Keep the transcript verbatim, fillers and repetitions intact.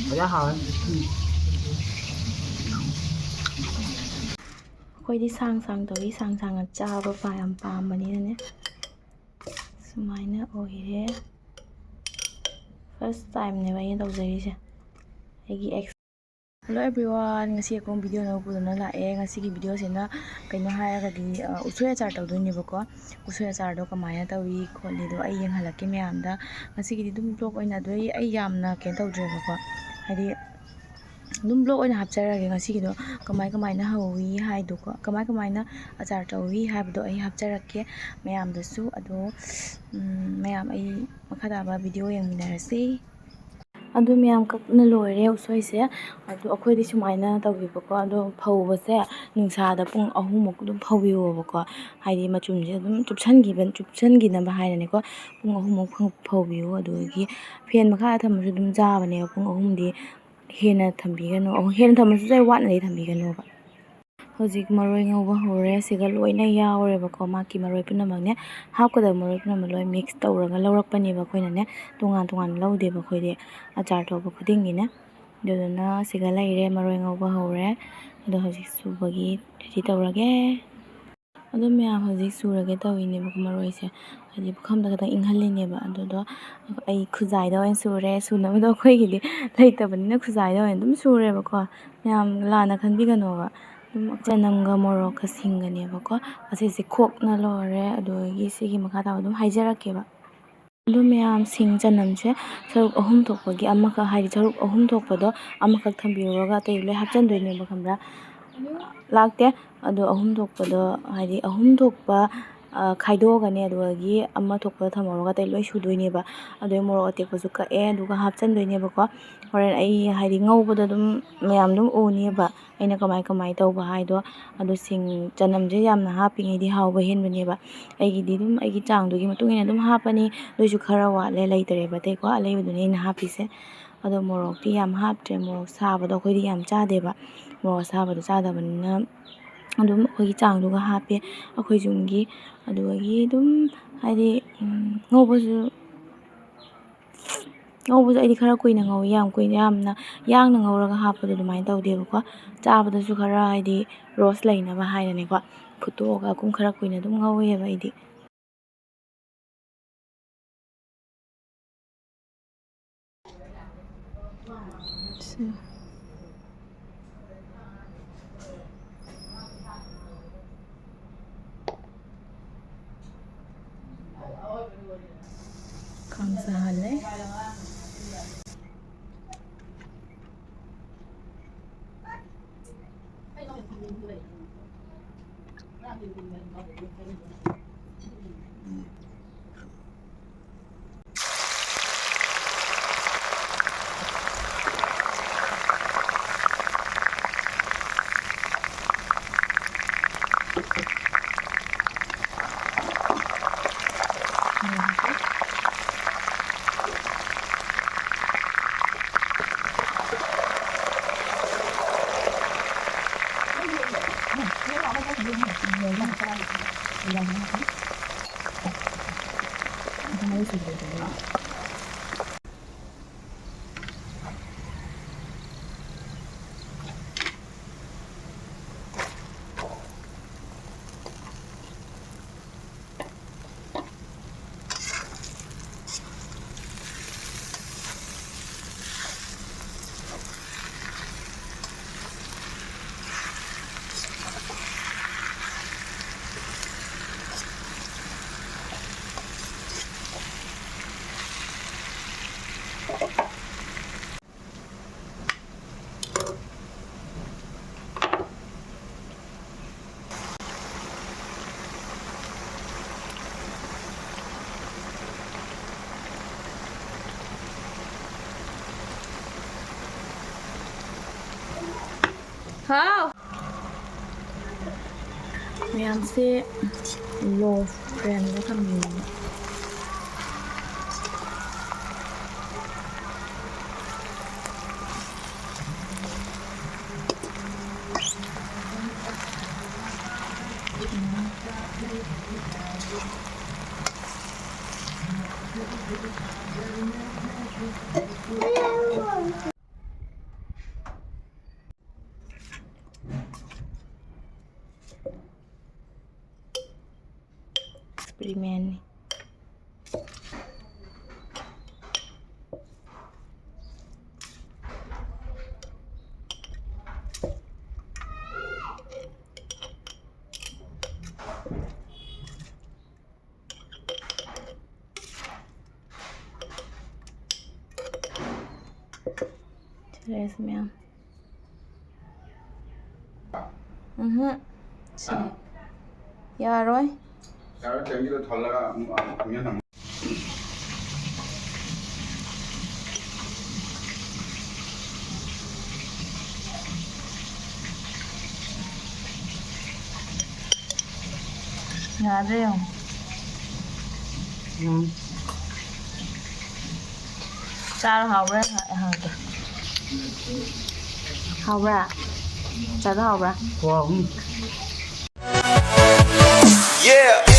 ꯐꯖꯅ ꯍꯥꯎꯋꯦ꯫ ꯑꯩꯈꯣꯏꯗꯤ ꯁꯥꯡ ꯁꯥꯡ ꯇꯧꯏ, ꯁꯥꯡ ꯁꯥꯡꯅ ꯆꯥꯕ ꯄꯥ-, ꯌꯥꯝ ꯄꯥꯝꯕꯅꯤꯅꯅꯦ꯫ ꯁꯨꯃꯥꯏꯅ ꯑꯣꯏꯔꯦ꯫ First timeꯅꯦꯕ ꯑꯩꯅ ꯇꯧꯖꯔꯤꯁꯦ꯫ ꯑꯩꯒꯤ ex-, Hello everyone, ꯉꯁꯤ ꯑꯩꯈꯣꯏ video ꯑꯅꯧꯕ ꯄꯨꯗꯨꯅ ꯂꯥꯛꯑꯦ꯫ ꯉꯁꯤꯒꯤ videoꯁꯤꯅ ꯀꯩꯅꯣ ꯍꯥꯏꯔꯒꯗꯤ, ꯑ, ꯎꯁꯣꯏ ꯑꯆꯥꯔ ꯇꯧꯗꯣꯏꯅꯦꯕꯀꯣ꯫ ꯎꯁꯣꯏ ꯑꯆꯥꯔꯗꯣ ꯀꯃꯥꯏꯅ ꯇꯧꯏ ꯈꯣꯠꯂꯤꯗꯣ ꯑꯩ ꯌꯦꯡꯍꯜꯂꯛꯀꯦ ꯃꯌꯥꯝꯗ꯫ ꯉꯁꯤꯒꯤꯗꯤ ꯑꯗꯨꯝ vlog ꯑꯣꯏꯅ ꯑꯗꯨ ꯑꯩ, ꯑꯩ ꯌꯥꯝꯅ ꯀꯩꯅꯣ ꯇꯧꯗ꯭ꯔꯦꯕꯀꯣ꯫ ꯍꯥꯏꯗꯤ ꯑꯗꯨꯝ vlog ꯑꯣꯏꯅ ꯍꯥꯞꯆꯔꯒꯦ ꯉꯁꯤꯒꯤꯗꯣ꯫ ꯀꯃꯥꯏ ꯀꯃꯥꯏꯅ ꯍꯧꯏ ꯍꯥꯏꯗꯣꯀꯣ, ꯀꯃꯥꯏ ꯀꯃꯥꯏꯅ ꯑꯆꯥꯔ ꯇꯧꯏ ꯍꯥꯏꯕꯗꯣ ꯑꯩ ꯍꯥꯞꯆꯔꯛꯀꯦ ꯃꯌꯥꯝꯗꯁꯨ꯫ ꯑꯗꯣ, ꯎꯝ, ꯃꯌꯥꯝ ꯑꯩ ꯃꯈꯥ ꯇꯥꯕ video ꯌꯦꯡꯃꯤꯟꯅꯔꯁꯤ꯫ ꯑꯗꯨ ꯃꯌꯥꯝ ꯀꯛꯅ ꯂꯣꯏꯔꯦ ꯎꯁꯣꯏꯁꯦ꯫ ꯑꯗꯣ ꯑꯩꯈꯣꯏꯗꯤ ꯁꯨꯃꯥꯏꯅ ꯇꯧꯕꯤꯕꯀꯣ꯫ ꯑꯗꯣ ꯐꯧꯕꯁꯦ ꯅꯨꯡꯁꯥꯗ ꯄꯨꯡ ꯑꯍꯨꯝꯃꯨꯛ ꯑꯗꯨꯝ ꯐꯧꯕꯤꯌꯣꯕꯀꯣ꯫ ꯍꯥꯏꯗꯤ ꯃꯆꯨꯝꯁꯦ ꯑꯗꯨꯝ ꯆꯨꯞꯁꯟꯈꯤꯕ, ꯆꯨꯞꯁꯟꯈꯤꯅꯕ ꯍꯥꯏꯅꯅꯦꯀꯣ꯫ ꯄꯨꯡ ꯑꯍꯨꯝꯃꯨꯛ ꯐꯧ-, ꯐꯧꯕꯤꯌꯣ꯫ ꯑꯗꯨꯗꯒꯤ fan ꯃꯈꯥꯗ ꯊꯝꯃꯁꯨ ꯑꯗꯨꯝ ꯆꯥꯕꯅꯦꯕ ꯄꯨꯡ ꯑꯍꯨꯝꯗꯤ꯫ ꯍꯦꯟꯅ ꯊꯝꯕꯤꯒꯅꯨ, ꯑꯣ, ꯍꯦꯟꯅ ꯊꯝꯃꯁꯨ ꯌꯥꯏ, ꯋꯥꯠꯅꯗꯤ ꯊꯝꯕꯤꯒꯅꯣꯕ꯫ ꯍꯧꯖꯤꯛ ꯃꯔꯣꯏ ꯉꯧꯕ ꯍꯧꯔꯦ꯫ ꯁꯤꯗ ꯂꯣꯏꯅ ꯌꯥꯎꯔꯦꯕꯀꯣ, ꯃꯥꯒꯤ ꯃꯔꯣꯏ ꯄꯨꯝꯅꯃꯛꯅꯦ꯫ ꯍꯥꯞꯀꯗꯕ ꯃꯔꯣꯏ ꯄꯨꯝꯅꯃꯛ ꯂꯣꯏ mix ꯇꯧꯔꯒ ꯂꯧꯔꯛꯄꯅꯦꯕ ꯑꯩꯈꯣꯏꯅꯅꯦ꯫ ꯇꯣꯉꯥꯟ ꯇꯣꯉꯥꯟꯅ ꯂꯧꯗꯦꯕ ꯑꯩꯈꯣꯏꯗꯤ, ꯑꯆꯥꯔ ꯇꯧꯕ ꯈꯨꯗꯤꯡꯒꯤꯅꯦ꯫ ꯑꯗꯨꯗꯨꯅ ꯁꯤꯗ ꯂꯩꯔꯦ, ꯃꯔꯣꯏ ꯉꯧꯕ ꯍꯧꯔꯦ꯫ ꯑꯗꯣ ꯍꯧꯖꯤꯛ ꯁꯨꯕꯒꯤ ready ꯇꯧꯔꯒꯦ꯫ ꯑꯗꯣ ꯃꯌꯥꯝ ꯍꯧꯖꯤꯛ ꯁꯨꯔꯒꯦ ꯇꯧꯔꯤꯅꯦꯕꯀꯣ ꯃꯔꯣꯏꯁꯦ꯫ ꯍꯥꯏꯗꯤ ꯄꯨꯈꯝꯗ ꯈꯛꯇꯪ ꯏꯪꯍꯜꯂꯤꯅꯦꯕ꯫ ꯑꯗꯨꯗꯣ ꯑꯩ ꯈꯨꯖꯥꯏꯗ ꯑꯣꯏꯅ ꯁꯨꯔꯦ꯫ ꯁꯨꯅꯕꯗꯣ ꯑꯩꯈꯣꯏꯒꯤꯗꯤ ꯂꯩꯇꯕꯅꯤꯅ ꯈꯨꯖꯥꯏꯗ ꯑꯣꯏꯅ ꯑꯗꯨꯝ ꯁꯨꯔꯦꯕꯀꯣ꯫ ꯃꯌꯥꯝ ꯂꯥꯟꯅ ꯈꯟꯕꯤꯒꯅꯣꯕ꯫ ꯑꯗꯨꯝ ꯆꯅꯝꯒ ꯃꯣꯔꯣꯛꯀ ꯁꯤꯡꯒꯅꯦꯕꯀꯣ꯫ ꯑꯁꯤꯁꯦ ꯈꯣꯛꯅ ꯂꯣꯏꯔꯦ꯫ ꯑꯗꯨꯗꯒꯤ ꯁꯤꯒꯤ ꯃꯈꯥ ꯇꯥꯕ ꯑꯗꯨꯝ ꯍꯥꯏꯖꯔꯛꯀꯦꯕ꯫ ꯑꯗꯣ ꯃꯌꯥꯝ ꯁꯤꯡ ꯆꯅꯝꯁꯦ ꯁꯔꯨꯛ ꯑꯍꯨꯝ ꯊꯣꯛꯄꯒꯤ ꯑꯃꯈꯛ, ꯍꯥꯏꯗꯤ ꯁꯔꯨꯛ ꯑꯍꯨꯝ ꯊꯣꯛꯄꯗꯣ ꯑꯃꯈꯛ ꯊꯝꯕꯤꯔꯨꯔꯒ ꯑꯇꯩ ꯂꯣꯏ ꯍꯥꯞꯆꯤꯟꯗꯣꯏꯅꯦꯕ, ꯈꯪꯕ꯭ꯔꯥ? ꯂꯥꯛꯇꯦ꯫ ꯑꯗꯣ ꯑꯍꯨꯝ ꯊꯣꯛꯄꯗꯣ, ꯍꯥꯏꯗꯤ ꯑꯍꯨꯝ ꯊꯣꯛꯄ, ꯑ, ꯈꯥꯏꯗꯣꯛꯑꯒꯅꯦ, ꯑꯗꯨꯗꯒꯤ ꯑꯃ ꯊꯣꯛꯄꯗꯣ ꯊꯝꯍꯧꯔꯒ ꯑꯇꯩ ꯂꯣꯏ ꯁꯨꯗꯣꯏꯅꯦꯕ꯫ ꯑꯗꯨꯗꯩ ꯃꯣꯔꯣꯛ ꯑꯇꯦꯛꯄꯁꯨ ꯀꯛꯑꯦ, ꯑꯗꯨꯒ ꯍꯥꯞꯆꯤꯟꯗꯣꯏꯅꯦꯕꯀꯣ꯫ ꯍꯣꯔꯦꯟ ꯑꯩ, ꯍꯥꯏꯗꯤ ꯉꯧꯕꯗ ꯑꯗꯨꯝ ꯃꯌꯥꯝ ꯑꯗꯨꯝ ꯎꯅꯦꯕ ꯑꯩꯅ ꯀꯃꯥꯏ ꯀꯃꯥꯏ ꯇꯧꯕ ꯍꯥꯏꯗꯣ꯫ ꯑꯗꯣ ꯁꯤꯡ ꯆꯅꯝꯁꯦ ꯌꯥꯝꯅ ꯍꯥꯞꯄꯤꯉꯩꯗꯤ ꯍꯥꯎꯕ ꯍꯦꯟꯕꯅꯦꯕ꯫ ꯑꯩꯒꯤꯗꯤ ꯑꯗꯨꯝ ꯑꯩꯒꯤ ꯆꯥꯡꯗꯨꯒꯤ ꯃꯇꯨꯡ ꯏꯟꯅ ꯑꯗꯨꯝ ꯍꯥꯞꯄꯅꯤ꯫ ꯑꯗꯨꯏꯁꯨ ꯈꯔ ꯋꯥꯠꯂꯦ, ꯂꯩꯇꯔꯦꯕ ꯑꯇꯩꯀꯣ, ꯑꯂꯩꯕꯗꯨꯅꯦ ꯑꯩꯅ ꯍꯥꯞꯄꯤꯁꯦ꯫ ꯑꯗꯣ ꯃꯣꯔꯣꯛꯇꯤ ꯌꯥꯝ ꯍꯥꯞꯇ꯭ꯔꯦ, ꯃꯣꯔꯣꯛ ꯁꯥꯕꯗꯣ ꯑꯩꯈꯣꯏꯗꯤ ꯌꯥꯝ ꯆꯥꯗꯦꯕ, ꯃꯣꯔꯣꯛ ꯑꯁꯥꯕꯗꯣ ꯆꯥꯗꯕꯅꯤꯅ꯫ ꯑꯗꯨꯝ ꯑꯩꯈꯣꯏꯒꯤ ꯆꯥꯡꯗꯨꯒ ꯍꯥꯞꯄꯦ ꯑꯩꯈꯣꯏ ꯌꯨꯝꯒꯤ꯫ ꯑꯗꯨꯗꯒꯤ ꯑꯗꯨꯝ ꯍꯥꯏꯗꯤ, ꯎꯝ, ꯉꯧꯕꯁꯨ ꯉꯧꯕꯁꯦ ꯑꯩꯗꯤ ꯈꯔ ꯀꯨꯏꯅ ꯉꯧꯋꯤ, ꯌꯥꯝ ꯀꯨꯏꯅ, ꯌꯥꯝꯅ ꯌꯥꯡꯅ ꯉꯧꯔꯒ ꯍꯥꯞꯄꯗꯣ ꯑꯗꯨꯃꯥꯏꯅ ꯇꯧꯗꯦꯕꯀꯣ꯫ ꯆꯥꯕꯗꯁꯨ ꯈꯔ ꯍꯥꯏꯗꯤ ꯔꯣꯁ ꯂꯩꯅꯕ ꯍꯥꯏꯗꯅꯀꯣ, ꯐꯨꯠꯇꯣꯛꯑꯒ ꯑꯗꯨꯝ ꯈꯔ ꯀꯨꯏꯅ ꯑꯗꯨꯝ ꯉꯧꯋꯦꯕ ꯑꯩꯗꯤ꯫ ꯈꯥꯡ ꯁꯥꯍꯜꯂꯦ꯫ ꯍꯥꯎ꯫ ꯃꯌꯥꯝꯁꯦ ꯂꯣ ꯐ꯭ꯂꯦꯝꯗ ꯊꯝꯕꯤꯌꯨ꯫ ꯑꯦꯛꯁꯄꯦꯔꯤꯃꯦꯟꯅꯤ꯫ ꯁꯤ ꯂꯩꯔꯦ ꯃꯌꯥꯝ꯫ ꯎꯝꯍꯨꯝ꯫ ꯁꯤ ꯌꯥꯔꯣꯏ꯫ ꯌꯥꯔꯣꯏ, ꯇꯦꯡꯀꯤꯗꯣ ꯊꯜꯂꯒ ꯑꯃꯨꯛ, ꯑꯃꯨꯛ ꯊꯝꯒꯦ, ꯊꯝꯒꯦ꯫ ꯌꯥꯗ꯭ꯔꯦ ꯌꯦꯡꯉꯣ꯫ ꯎꯝ꯫ ꯆꯥꯔꯣ, ꯍꯥꯎꯕ꯭ꯔꯥ? ꯍꯥꯎꯇꯦ꯫ ꯍꯥꯎꯕ꯭ꯔꯥ? ꯆꯥꯗꯣ ꯍꯥꯎꯕ꯭ꯔꯥ? ꯈꯨꯍꯥꯎ ꯑꯃ꯫ Yeah.